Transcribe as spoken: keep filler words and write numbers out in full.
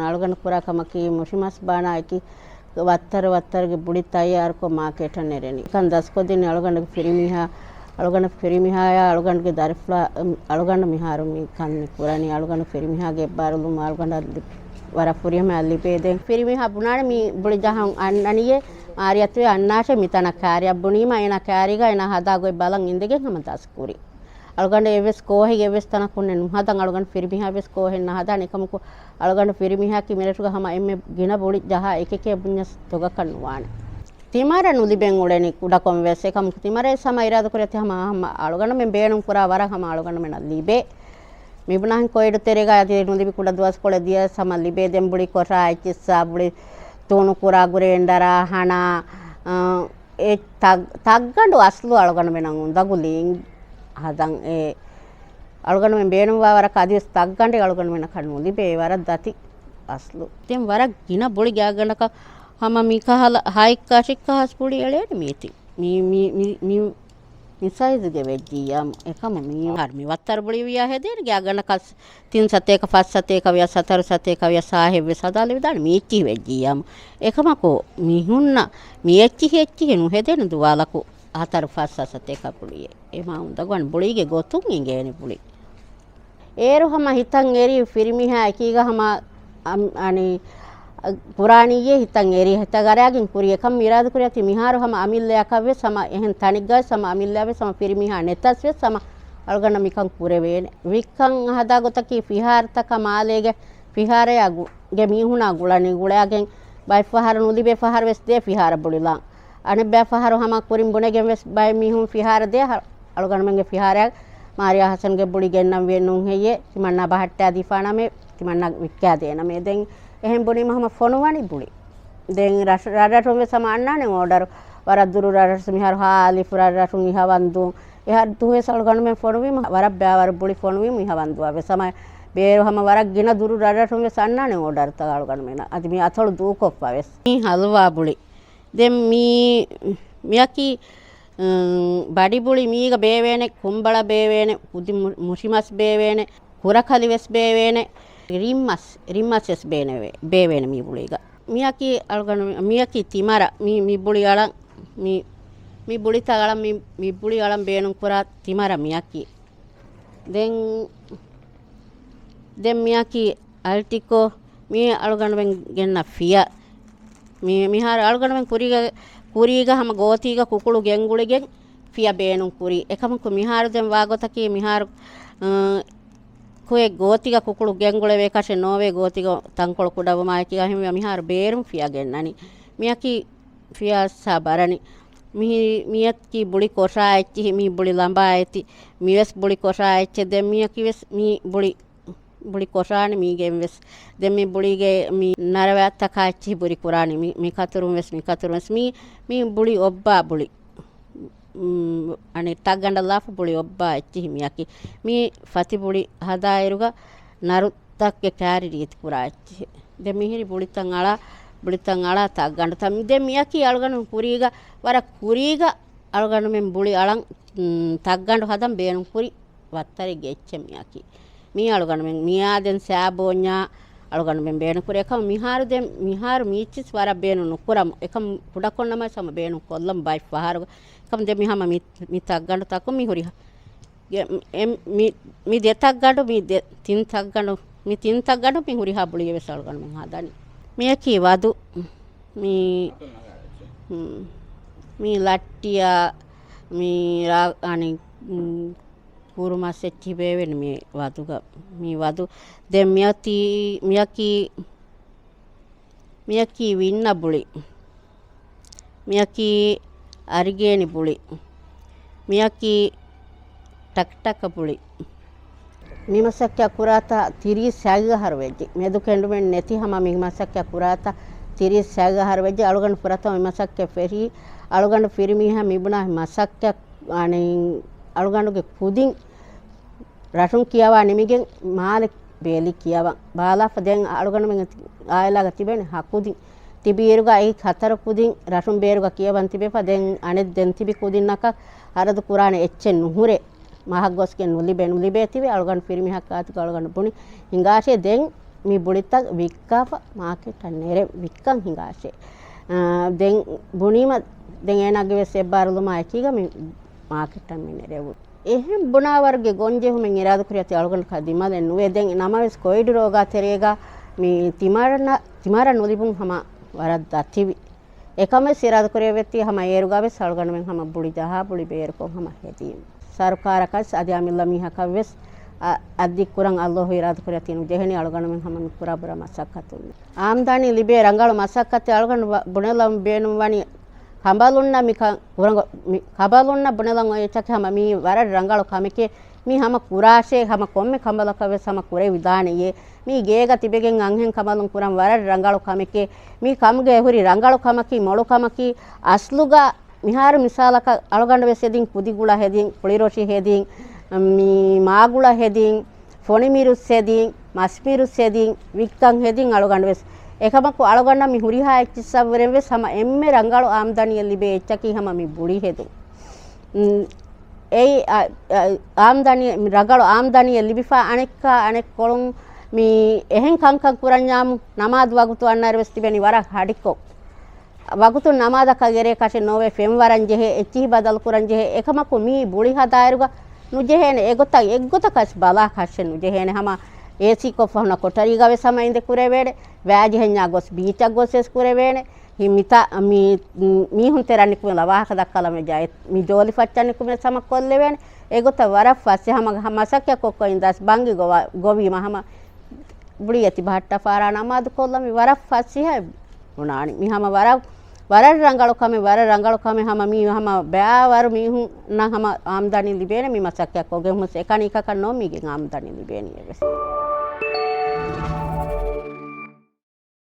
އަޅުގަނޑު ކުރާ ކަމަކީ މުށިމަސް ބާނާއެކީ ވައްތަރު ވައްތަރުގެ ބުޅި ތައްޔާރުކޮށް މާކެޓަށް ނެރެނީ. ކަން ދަސްކޮށްދިނީ އަޅުގަނޑުގެ ފިރިމީހާ، އަޅުގަނޑު ފިރިމީހާޔާ އަޅުގަނޑުގެ ދަރިފުޅާ، އަޅުގަނޑު މިހާރު މި ކަން މި ކުރަނީ. އަޅުގަނޑު ފިރިމީހާގެ އެއްބާރުލުމުން އަޅުގަނޑަށް ލި-، ވަރަށް ފުރިހަމައަށް ލިބޭ. ދެން ފިރިމީހާ ބުނާނެ މި ބުޅި ޖަހަން އަންނަނީއޭ، މާރިއަތުވެ އަންނާށޭ މިތަނަށް ކާރިއަށް ބުނީމަ، އޭނާ ކާރީގަ އޭނާ ހަދާ ގޮތް ބަލަން އިނދެގެން ހަމަ ދަސް ކުރި. އަޅުގަނޑު އެއްވެސް ކޯހެއް އެއްވެސް ތަނަކުންނެއް ނުހަދަން، އަޅުގަނޑު ފިރިމީހާ އެއްވެސް ކޯހެއް ނަހަދާނެ. އެކަމަކު އަޅުގަނޑު ފިރިމީހާއަކީ މިރަށުގަ ހަމަ އެންމެ ގިނަ ބުޅި ޖަހާ އެކެކޭ ބުންޏަސް ދޮގަކަށް ނުވާނެ. ތިމަރަށް ނުލިބެން އުޅެނީ ކުޑަކޮށް ވެސް. އެކަމަކު ތިމަރަށް ހަމަ އިރާދަކުރި އަތި ހަމަ، ހަމަ އަޅުގަނޑުމެން ބޭނުން ކުރާ ވަރަށް ހަމަ އަޅުގަނޑުމެންނަށް ލިބޭ. މިބުނާހެން ކޮއިޑު ތެރޭގަ އަދި ނުލިބި ކުޑަ ދުވަސްކޮޅެއް ދިޔަސް ހަމަ ލިބޭ. ދެން ބުޅި ކޮށާ އެއްޗިއްސާ، ބުޅި ތޫނު ކުރާ ގްރޭންޑަރާ ހަނާ، އަ، އެ ތައް-، ތައްގަނޑު އަސްލު އަޅުގަނޑުމެނަށް އުނދަގުލީން ހަދަން އެ އަޅުގަނޑުމެން ބޭނުންވާ ވަރަކަށް އަދިވެސް ތައްގަނޑެއް އަޅުގަނޑުމެންނަކަށް ނުލިބޭ ވަރަށް ދަތި އަސްލު. ދެން ވަރަށް ގިނަ ބުޅި ގާގަނޑަކަށް ހަމަ މިކަހަލަ ހައެއްކާ ޝިއްކާ ހަސް ބުޅި އެޅޭނެ މީތި. މި، މި، މި، މި، މި ސައިޒުގެ ވެއްޖިއްޔާ އެކަމަ މީ މި ވައްތަރު ބުޅި ވިޔާ ހެދޭނެ ގާގަނޑަކަށް ތިން ސަތޭކަ، ފަސް ސަތޭކަ ވިޔަސް، ހަތަރު ސަތޭކަ ވިޔަސް ހާހެއްވެސް ހަދާލެވިދާނެ މީއްޗިހި ވެއްޖިއްޔާމު. އެކަމަކު މި ހުންނަ މި އެއްޗިހި އެއްޗިހި ނުހެދޭނެ ދުވާލަކު ހަތަރު ފަސް ސަތޭކަ ބުޅިއެއް. އެމާ އުނދަގުވާނެ ބުޅީގެ ގޮތުން އިނގޭނެ ބުޅި. އޭރު ހަމަ ހިތަށް އެރީ ފިރިމީހާ އެކީގަ ހަމަ އަން-، އަނި ކުރާނީއޭ ހިތަށް އެރީ ހިތަށް އަރާގެން ކުރި އެކަމް އިރާދަކުރި އަތި މިހާރު ހަމަ އަމިއްލަޔަކަށްވެސް ހަމަ އެހެން ތަނެއްގަވެސް ހަމަ އަމިއްލަޔަށްވެސް ހަމަ ފިރިމީހާ ނެތަސްވެސް ހަމަ އަޅުގަނޑަށް މިކަން ކުރެވޭނެ. ވިއްކަން ހަދާ ގޮތަކީ ފިހާރަތަކަށް މާލޭގެ ފިހާރަޔާ ގު-، ގެ މީހުނާ ގުޅަނީ ގުޅާގެން ބައެއް ފަހަރު ނުލިބޭ ފަހަރުވެސް ދޭ ފިހާރަ ބުޅިލާން. އަނެއްބައި ފަހަރު ހަމަ ކުރިން ބުނެގެން ވެސް ބައެއް މީހުން ފިހާރަ ދޭ އަ-، އަޅުގަނޑުމެންގެ ފިހާރައަށް މާރިޔާ ހަސަންގެ ބުޅި ގެންނަން ވޭ ނޫން ހެއްޔޭ، ތިމަންނާ ބަހައްޓާ ދީފާނަމޭ، ތިމަންނާ ވިއްކާ ދޭނަމޭ. ދެން އެހެން ބުނީމަ ހަމަ ފޮނުވާނީ ބުޅި. ދެން ރަށް-، ރަށްރަށުން ވެސް ހަމަ އަންނާނެ އޯޑަރު. ވަރަށް ދުރު ރަށްރަށް މިހާރު ހާ އަލިފު ރަށްރަށުން އިހަވަންދޫ. އެހާ ދުވެސް އަޅުގަނޑުމެން ފޮނުވީމަ ވަރަށް ބައިވަރު ބުޅި ފޮނުވީމު އިހަވަންދުއަށް ވެސް ހަމަ ބޭރު ހަމަ ވަރަށް ގިނަ ދުރު ރަށްރަށުން ވެސް އަންނާނެ އޯޑަރުތައް އަޅުގަނޑުމެންނަށް. އަދި މި އަތޮޅު ދޫކޮށްފަ ވެސް. މީ ހަލުވާ ބުޅި. ދެން މީ މިޔަކީ، އުން، ބަޑިބުޅި މީގަ ބޭވޭނެ، ކުނބަޅަ ބޭވޭނެ، ކުދި މު-، މުށިމަސް ބޭވޭނެ، ކުރަކަލި ވެސް ބޭވޭނެ، ރިންމަސް، ރިންމަސް ވެސް ބޭނެވޭ-، ބޭވޭނެ މީ ބުޅީގަ. މިޔަކީ އަޅުގަނޑު، މިޔަކީ ތިމަރަ، މި، މި ބުޅި އަޅަން، މި، މި ބުޅިތައް އަޅަން، މި، މި ބުޅި އަޅަން ބޭނުން ކުރާ ތިމަރަ މިޔަކީ. ދެން، ދެން މިޔަކީ އަލްޓިކޯ، މީ އަޅުގަނޑުމެން ގެންނަ ފިޔަ. މި، މިހާރު އަޅުގަނޑުމެން ކުރީގަ، ކުރީގަ ހަމަ ގޯތީގަ ކުކުޅު ގެންގުޅިގެން ފިޔަ ބޭނުން ކުރީ. އެކަމަކު މިހާރު ދެން ވާގޮތަކީ މިހާރު، އަ، ކުއެއް ގޯތީގަ ކުކުޅު ގެންގުޅެވޭކަށެއް ނޯވޭ، ގޯތީގަ ތަންކޮޅު ކުޑަވުމާއެކީގަ ހިމެނި މިހާރު ބޭރުން ފިޔަ ގެންނަނީ. މިޔަކީ ފިޔަސް ހާ ބަރަނި. މި-، މިޔަކީ ބުޅި ކޮށާ އެއްޗިހި، މީ ބުޅި ލަނބާ އެތި، މިވެސް ބުޅި ކޮށާ އެއްޗެއް. ދެން މިޔަކީ ވެސް މީ ބުޅި، ބުޅި ކޮށާނެ މީގެން ވެސް. ދެން މި ބުޅީގެ މި ނަރަވަތަކާ އެއްޗިހި ބުރި ކުރާނެ. މި، މި ކަތުރުން ވެސް، މި ކަތުރުން ވެސް. މީ، މީ ބުޅި އޮއްބާ ބުޅި. މް، އަނެއް ތައްގަނޑަށް ލާފަ ބުޅި އޮއްބާ އެއްޗިހި މިޔަކީ. މީ ފަތި ބުޅި ހަދާއިރުގަ ނަރު ތައްގެ ކާރި ރީތި ކުރާ އެއްޗިހި. ދެން މިހިރި ބުޅިތައް އަޅާ، ބުޅިތައް އަޅާ ތައްގަނޑު ތައް. ދެން މިޔަކީ އަޅުގަނޑު ކުރީގަ، ވަރަށް ކުރީގަ އަޅުގަނޑުމެން ބުޅި އަޅަން، މް، ތައްގަނޑު ހަދަން ބޭނުން ކުރި ވައްތަރެއްގެ އެއްޗެއް މިޔަކީ. މީ އަޅުގަނޑުމެން މިޔާ ދެން ސާބޯންޏާ އަޅުގަނޑުމެން ބޭނުން ކުރި. އެކަމަ މިހާރު ދެން މިހާރު މީއްޗިސް ވަރަށް ބޭނުން ނުކުރަމު. އެކަމ ކުޑަކޮށްނަމަ ސަމަ ބޭނުން ކޮށްލަމު ބައެއް ފަހަރު. އެކަމ ދެން މި ހަމަ މި، މި ތައްގަނޑު ތަކުން މި ހުރިހާ ގެ-، އެ-، މި، މި ދެ ތައްގަނޑު، މި ދެ، ތިން ތައްގަނޑު، މި ތިން ތައްގަނޑު މި ހުރިހާ ބުޅިއެއް ވެސް އަޅުގަނޑުމެން ހަދަނީ. މިޔަކީ ވަދު، މި، މި ލައްޓިއާ، މި ރާ-، އަނި، މް، ކުރުމަސް އެއްޗިހި ބޭވެން މި ވަދުގަ، މި ވަދު. ދެން މިއޮތީ، މިޔަކީ، މިޔަކީ ވިންނަ ބުޅި. މިޔަކީ އަރިގޭނި ބުޅި. މިޔަކީ ޓަކްޓަކަ ބުޅި. މި މަސައްކަތް ކުރާތާ ތިރީސް ސަތޭކަ އަހަރު ވެއްޖެ. މެދު ކެނޑުމެއް ނެތި ހަމަ މި މަސައްކަތް ކުރާތާ ތިރީސް ސަތޭކަ އަހަރު ވެއްޖެ. އަޅުގަނޑު ފުރަތަމަ މި މަސައްކަތް ފެށީ. އަޅުގަނޑު ފިރިމީހާ މިބުނާ މަސައްކަތް އަނެއް އަޅުގަނޑުގެ ކުދިން ރަށުން ކިޔަވާ ނިމިގެން މާލެ ބޭލި ކިޔަވަން ބާލާފަ ދެން އަޅުގަނޑުމެން އާއިލާގަ ތިބެން ހަ ކުދިން ތިބިއިރުގަ އެއީ ހަތަރު ކުދިން ރަށުން ބޭރުގަ ކިޔަވަން ތިބެފަ ދެން އަނެއް ދެން ތިބި ކުދިންނަކަށް ހަރަދު ކުރާނެ އެއްޗެއް ނުހުރޭ. މަހަށް ގޮސްގެން ނުލިބޭ، ނުލިބޭތިބެ އަޅުގަނޑު ފިރިމީހަކާތުގަ އަޅުގަނޑު ބުނި ހިނގާށޭ ދެން މި ބުޅިތައް ވިއްކާފަ މާކެޓަށް ނެރެ ވިއްކަން ހިނގާށޭ. އާ، ދެން ބުނީމަ ދެން އޭނާގެ ވެސް އެއްބާރުލުމާ އެކީގަ މި މާކެޓަށް މި ނެރެވުން. އެހެން ބުނާވަރުގެ ގޮންޖެހުމެއް އިރާދަކުރި އަތި އަޅުގަނޑަކަށް ދިމާލެއް ނުވޭ. ދެން ނަމަވެސް ކޮވިޑް ރޯގާ ތެރޭގަ މި ތިމާރަ، ތިމާރަ ނުލިބުން ހަމަ ވަރަށް ދަތިވި. އެކަމެސް އިރާދަކުރެއްވެތީ ހަމަ އޭރުގަ ވެސް އަޅުގަނޑުމެން ހަމަ ބުޅި ޖަހާ ބުޅި ބޭރުކޮށް ހަމަ ހެދީމު. ސަރުކާރަކަސް އަދި އަމިއްލަ މީހަކަށް ވެސް އަ، އަތްދިއްކުރަން އައްލޯހު އިރާދަކުރިއަތީ ނުޖެހެނީ އަޅުގަނޑުމެން ހަމަ މި ކުރާ ބުރާ މަސައްކަތުން. އާމްދާނީ ލިބޭ ރަނގަޅު މަސައްކަތެއް އަޅުގަނޑު ވަ، ބުނެލަން ބޭނުންވަނީ ކަނބަލުންނަށް މިކަން ކުރަން މި ކަނބަލުންނަށް ބުނެލަން އޮތް އެއްޗަކީ ހަމަ މީ ވަރަށް ރަނގަޅު ކަމެކޭ. މީ ހަމަ ކުރާށޭ ހަމަ ކޮންމެ ކަނބަލަކަށް ވެސް ހަމަ ކުރެވިދާނެޔޭ. މީ ގޭގަ ތިބެގެން އަންހެން ކަނބަލުން ކުރަން ވަރަށް ރަނގަޅު ކަމެކޭ. މީ ކަމުގެ ހުރި ރަނގަޅު ކަމަކީ މޮޅު ކަމަކީ. އަސްލުގަ މިހާރު މިސާލަކަށް އަޅުގަނޑު ވެސް ހެދީން ކުދިގުޅަ ހެދީން، ކުޅިރޮށި ހެދީން، މި މާގުޅަ ހެދީން، ފޮނިމިރުސް ހެދީން، މަސްމިރުސް ހެދީން، ވިއްކަން ހެދީން އަޅުގަނޑު ވެސް. އެކަމަކު އަޅުގަނޑަށް މި ހުރިހާ އެއްޗިއްސަށްވުރެން ވެސް ހަމަ އެންމެ ރަނގަޅު އާމްދަނީއެއް ލިބޭ އެއްޗަކީ ހަމަ މި ބުޅި ހެދުން. އުން، އެއީ، އަ، އަ، އާމްދަނީ، ރަނގަޅު އާމްދަނީއެއް ލިބިފާ އަނެއްކާ އަނެއްކޮޅުން މި އެހެން ކަންކަން ކުރަންޏާމު ނަމާދު ވަގުތު އަންނައިރު ވެސް ތިބެނީ ވަރަށް ހަޑިކޮށް. ވަގުތުން ނަމާދަކަށް އެރޭ ކަށެއް ނޯވޭ، ފެން ވަރަން ޖެހޭ، އެއްޗިހި ބަދަލު ކުރަން ޖެހޭ. އެކަމަކު މީ ބުޅި ހަދާއިރުގަ ނުޖެހޭނެ. އެގޮތަށް އެއްގޮތަކަށް ބަލާ ކަށެއް ނުޖެހޭނެ. ހަމަ އޭސީ ކޮށްފަ ހުންނަ ކޮޓަރީގަ ވެސް ހަމަ އިނދެ ކުރެވޭނެ. ވައިޖެހެންޏާ ގޮސް ބީޗަށް ގޮސް ވެސް ކުރެވޭނެ. ހި، މިތާ، މި، މީހުން ތެރަށް ނިކުމެ ވާހަކަ ދައްކާލަމެ ޖައެ، މި ޖޯލި ފައްޗަށް ނިކުމެ ހަމަ ކޮށްލެވޭނެ. އެގޮތަށް ވަރަށް ފަސޭހަ ހަމަ މަސައްކަތް ކޮށްކޮށް އިންދާސް ބަންގި ގޮވާ، ގޮވީމަ ހަމަ ބުޅި އެތި ބަހައްޓާފާރާ ނަމާދު ކޮށްލަމި ވަރަށް ފަސޭހަ ބުނާނީ. މި ހަމަ ވަރަށް، ވަރަށް ރަނގަޅު ކަމެއް، ވަރަށް ރަނގަޅު ކަމެއް. ހަމަ މީ ހަމަ ބައިވަރު މީހުންނަށް ހަމަ އާމްދަނީ ލިބޭނެ މި މަސައްކަތް ކޮށްގެން ހުސް އެކަނި އެކަކަށް ނޯ މީގެން އާމްދަނީ ލިބޭނީ އެވެސް.